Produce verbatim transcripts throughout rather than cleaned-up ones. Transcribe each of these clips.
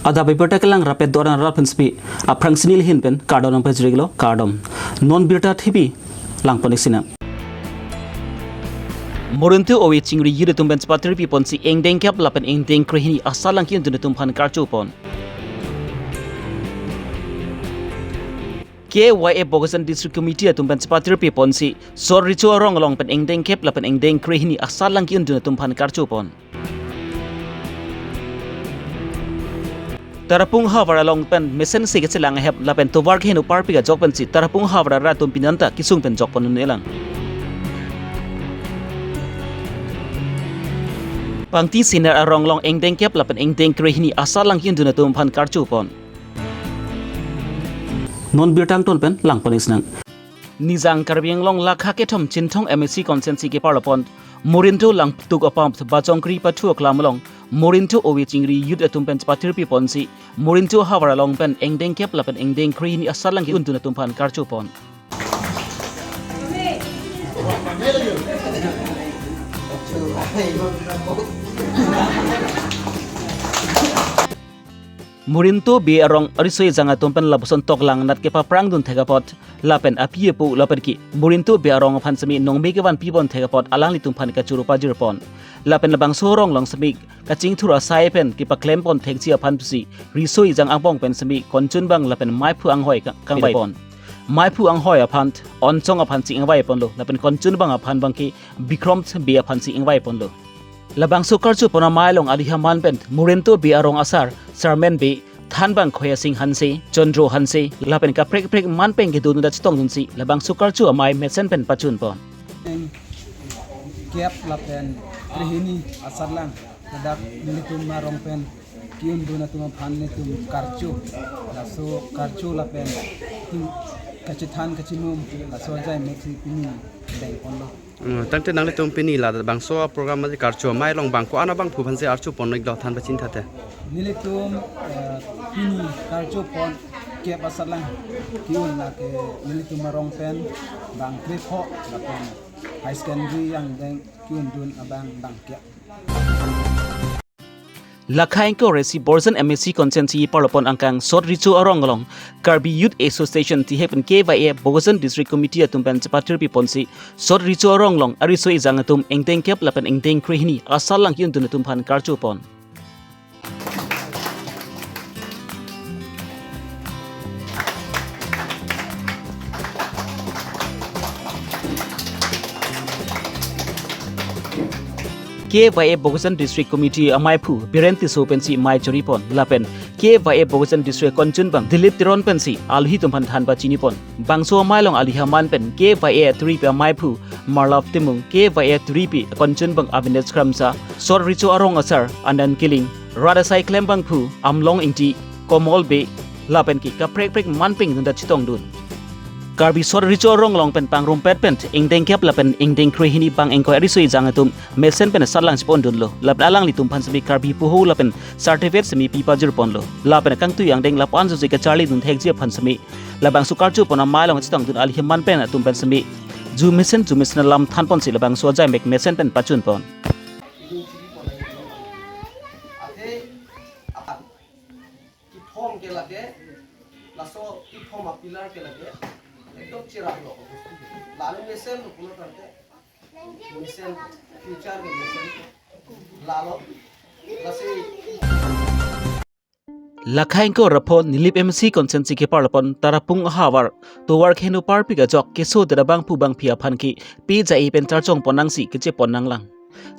Adap abirta kelang rapet doran rat pensi aphrangsi neli ahin pen kardom nangpajirlo, kardom. Non birta thipi langpon-ik sinang. Morinto ove chingri youth atum pen chepatirpi ponsi ingdeng kep lapen ingdeng krehini asatlang ki-undun atum aphan karcho pon. K Y A Bokajan District Committee atum pen chepatirpi ponsi Sot Recho arong along pen ingdeng kep lapen ingdeng krehini asatlang ki-undun atum aphan karcho pon. Tarapung havar along pen mesen si kachelang ahep lapen tovar keheno parpik ajok pensi Tarapung havar arat atum pini anta kesung pen jokpon un-elang. Pangti Siner arong along ingdeng kep lapen ingdeng krehini asatlang ki-undun atum aphan karcho pon. Non birta angton pen langpon-ik sinang. Nijang Karbi Anglong lakha kethom Chinthong M A C constituency keparlo pon Morinto Langtuk apam Bachongkri pathu aklam along Morinto ove chingri youth atum pen chepatirpi ponsi Morinto havar along pen ingdeng kep lapen ingdeng krehini asatlang ki-undun atum aphan karcho pon. Morinto Bey arong ariso ejang atum pen lapuson toklang nat kepaphrangdun thek apot lapen api apo lapen ke Morinto Bey arong aphan semi nongme kevan pipon thek apot alanglitum aphan kachoro pajir pon. Lapen labangso arong along semi kachingthur asai pen kepaklem pon thekji aphan pusi riso ejang angbong pen semi konchun bang lapen maiphu anghoi ka-, kangvai pon. Maiphu anghoi aphan Onsong aphan si ingvai ponlo lapen konchun bang aphan bangke Bikrom Bey aphan si ingvai ponlo. Labangso karcho pon amei along aliha man pen Morinto Bey arong asar, Sarmen Bey, thanbang Khoya Sing Hanse, Chondro Hanse, lapen kaprek kaprek man pen kedodun ta chetongdunsi labangso karcho amei mesen pen pachun pon. Kep lapen krehini asatlang ladak nelitum arong pen ki-undun atum aphan nelitum karcho, laso karcho lapen ting kachethan kachimum laso ajai mek si pini dengponlo. Hmm, tangte nanglitum pini labangso program aji karcho amei along bang ko-an abangphu aphansi archo pon-iklo than pachini thate. Nelitum, eh, pini karcho pon kep asatlang ki-un lake nelitum arong pen bang krepho lapen high secondary angdeng ki-undun abang bang kep. Lakha ingkoi ra isi Borjan M A C constituency parlo pon angkang Sot Recho arong along Karbi Youth Association tihek pen K Y A Bokajan District Committee atum pen chepatirpi ponsi Sot Recho arong along ariso ejang atum ingdeng kep lapen ingdeng krehini asatlang ki-undun atum aphan karcho pon. K Y A Bokajan District Committee ameiphu Biren Tisso pensi mei chori pon lapen K Y A Bokajan District konchun bang Dilip Teron pensi alohi atum aphan than pachini pon. Bangso amei along aliha man pen K Y A aturipi ameiphu Marlap Timung, K Y A aturipi konchun bang Avinash Kramsa, Sot Recho arong asar Anand Killing, rat asai klembangphu Amlong Ingti, Komol Bey, lapen ke kaprek kaprek man pen dun ta chetongdun. Karbi Sot Recho arong along pen pangrumpet pen ingdeng kep lapen ingdeng krehini bang ingkoi ariso ejang atum mesen pen asatlang chepondunlo. Lapen alanglitum aphan semi Karbi puho lapen certificate semi pi pajir ponlo. Lapen kangtui angdeng lapu-an sose kacharlidun thekji aphan semi labangso karcho pon amei along chetongdun aliha man pen atum pen semi ju mesen ju mesen alam than ponsi labangso ajai mek mesen pen pachun pon. Kithom ke lake, laso kithom a pillar ke lake, ekdom cherap lo. Lalo mesen lo pulo tangte, mesen, future ke mesen. Lalo, lasi. Lakha ingkoi ra pho Nilip M A C constituency keparlo pon Tarapung ahavar tovar keheno parpik ajok keso dera bangphu bangphi aphan ke pe ja-e pen charchong pon nangsi kechepon nanglang.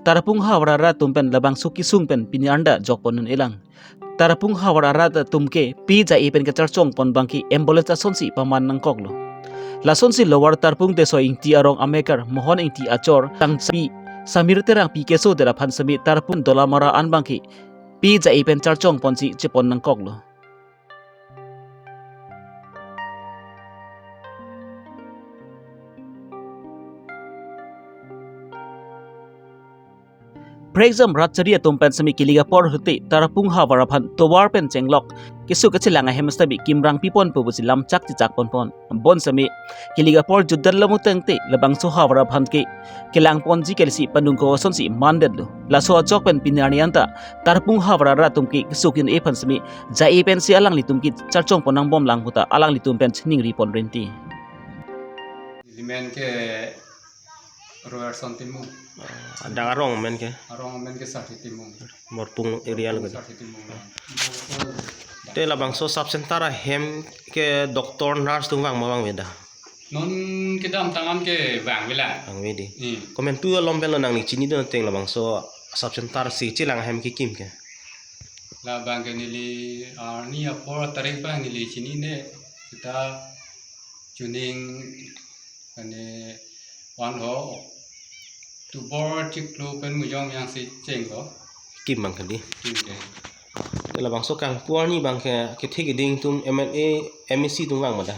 Tarapung havar arat atum pen labangso kesung pen pini anta jokpon un-elang. Tarapung havar arat atum ke pe ja-e pen kacharchong pon bangke ambulance asonsi paman nangkoklo. Lasonsi Lower Tarapung Desoi Ingti arong amekar Mohon Ingti achor tangsapi Samir Terangpi keso dera aphan semi Tarapung Dolamara an bangke pe ja-e pen charchong ponsi chepon nangkoklo. Prekjam rat chari atum pen semi kili apor ahut te Tarapung havar aphan tovar pen chenglok keso kachelang ahem sitame kimrang pipon pu pusi lamchak chechak ponpon. Bonsitame kili apor jutdetlo putangte labangso havar aphan ke kelang ponji kali si panung ko asonsi mandetlo. Laso ajok pen pini arni anta Tarapung havar arat atum ke keso ki-un-e aphan semi ja-e pensi alanglitum ke charchong pon nangbom lang puta alanglitum pen chiningri pon rinti. Ili men ke Robertson Timung. Adang arong men ke? Arong men ke Sarthi Timung. Morpung area lo. Sarthi Timung. Te labangso sub center ahem ke doctor nurse atum vang ma vangve da? Non kedamtang an ke vangve lang. Vangve di. Hmm. Komantu alom pen lo nangli chinidun ateng labangso sub center si chelang ahem kekim ke? Labang ke neli arni apor tarik abang neli chinine, kita chuning ane van ho October chiklo pen mujong yang si chenglo. Kim abang kali. Kim ke. Te labangso kangpu arni abang ke kethe keding atum M L A, M A C atum vang ma da?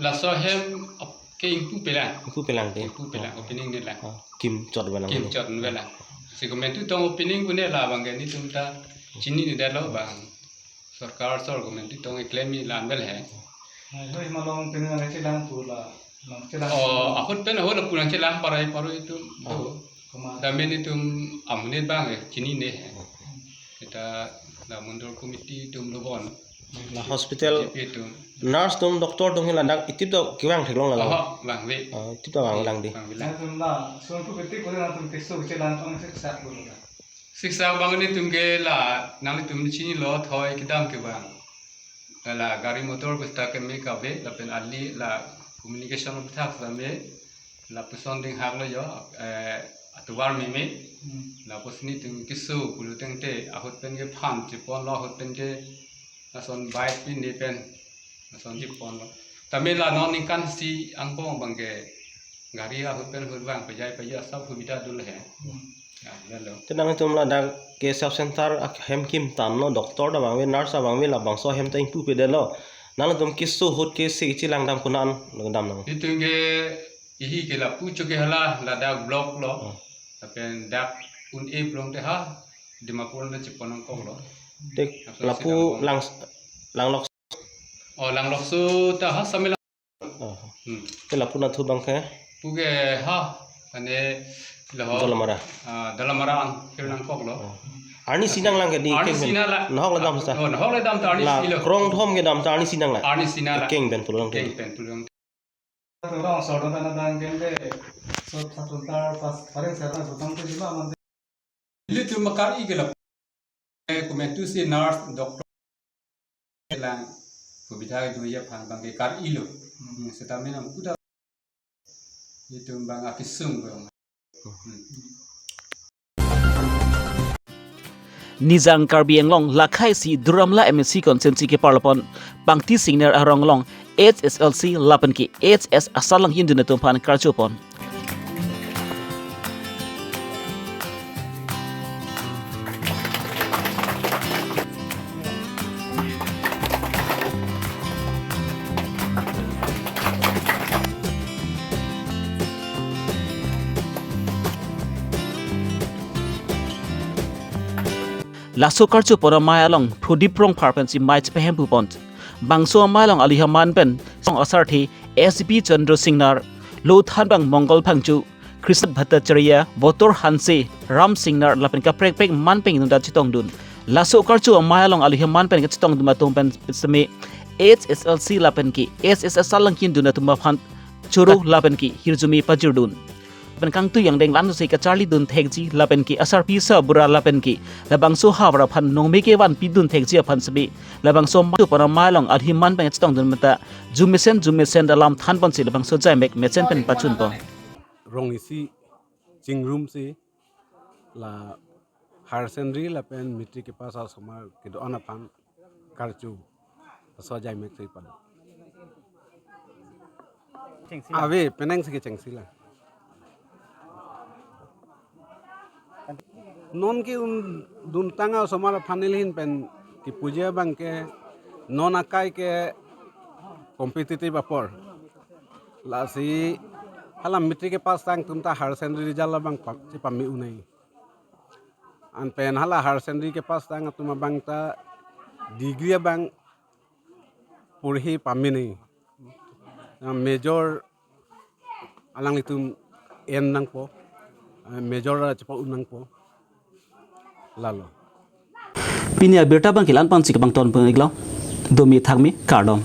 Laso ahem ap-, ke ingpupe lang. Ingpupe lang te. Ingpupe lang, opening ne lang. Ah, kim chot ve lang. Kim chot ve lang. Si komantu tong opening pune labang ke netum ta chininedetlo bang. Sorkar sor komantu tong eklem ni lan vel he. Hai, hoi malong pini nang chelang pu la, nang chelang. Oh, ahut pen ahut lapu nangchelang parai paroi atum. Oh. Do. Koma. Dam netum amonit abang eh, chinine he. Kita la mondol committee atum lo bon. La hospital B J P atum. Nurse atum, doctor atum hila dak itip do kevang theklong la. Oh, vangve. Oh, itip do vanglang di. Vangve lang. Nangtum la, son ku betik ko nangtum keso chelang pang siksa ko la. Siksa abang netum ke la, nanglitum chinilo thoi kedam ke bang. La gari motor besta ke me kave, lapen ali la communication bethak sa me, lapuson dinghak lo jo, eh, atovar meme, Hmm. Lapuson netum keso pulo tangte, ahut pen kephan cheponlo, ahut pen ke, lason bike pin ne pen, lason cheponlo. Tame la non ningkan isi angbong abang ke, gari ahut pen ahut vang, pejai pejai asap hubida dul he. Hmm. Ya, lalo. Te nangtum ladak ke sub center ahem kim tanlo, doctor ta vangve, nurse ta vangve, labangso ahem ta ingpupe detlo. Nangtum keso ahut ke si chelang dam konat lo dam nang? Netum ke ihi ke lapu cho ke hala ladak block lo. Oh. Lapen dak un-e plong te ha Dimapur na chepon nangkok lo. Te lapuson lapu si dam lang, langlok. Oh, langlokso ta ha samela. Oh. Hmm. Te lapu nathu abang ke? Pu ke ha, ane, laho. Dolamara. Ah, Dolamara ang, kir nangkok lo. Oh. Arni isi nanglang ke di Arni keng pen? Isi nanglang. Nahok le dam sa? Oh, nahok le dam ta arni isi lo. La krong thom ke dam ta arni isi nanglang? Arni isi nanglang. Keng pen pulo lang ke? Keng pen pulo lang. Orang sordon tanah dan kende, so satu tar pas paling serta sutang tu juga mandi. Ilitum kar-i ke la. Eh, komantu si nurse, doctor lang, subidha do-ji aphan abang ke kar-i lo. Hmm, seta menang kuda. Itum abang akesung abang. Hmm. Nijang Karbi Anglong lakhai si Duar Amla M A C constituency kepar lapon Pangti Singnar arong along H S L C lapen ke H S S asatlang hindun atum aphan karju pon. Laso karju pon amei along Prodip Rongphar pensi mei chepahemphu pon. Bangso amei along alohi aman pen song asarthe S B Chandra Singnar, lo thanbang Mongol Phangcho, Krishna Bhattacharya, Votor Hanse, Ram Singnar lapen kaprek prek man pen inunda chetongdun. Laso karju amei along alohi aman pen kachetongdun atum pen seme H S L C lapen ke H S S asatlang hindun atum aphan choro lapen ke hirjume pajirdun. Pen kangtui angdeng lan si kacharlidun thekji lapen ke asarpi asarbura lapen ke labangso havar aphan nongme kevanpidun thekji aphan seme labangso amei pon amei along alohi aman pen chetongdun meta jumesen jumesen alam than ponsi labangso jaimek mesen pen pachun pon. Rong isi chingrum si la higher secondary lapen matric kepass asomar kedo-an aphan karju. Laso jaimek si pado. Chengsi. Ave, penang si kechengsi lang. Non ke-un-, duntang asomar aphan nelihin pen kipuji abang ke non akai ke competitive apor. Lasi hala matric kepass tang atum ta higher secondary result abang pa-, si pame unai. Anpen hala higher secondary kepass tang atum abang ta degree abang porhi pame nangji. Major alanglitum en nangpo, major chepa-un nangpo. Lalo. Pini abirta abang ke la-an pensi kebang ton pon-iklo. Domi thakmi, kardom.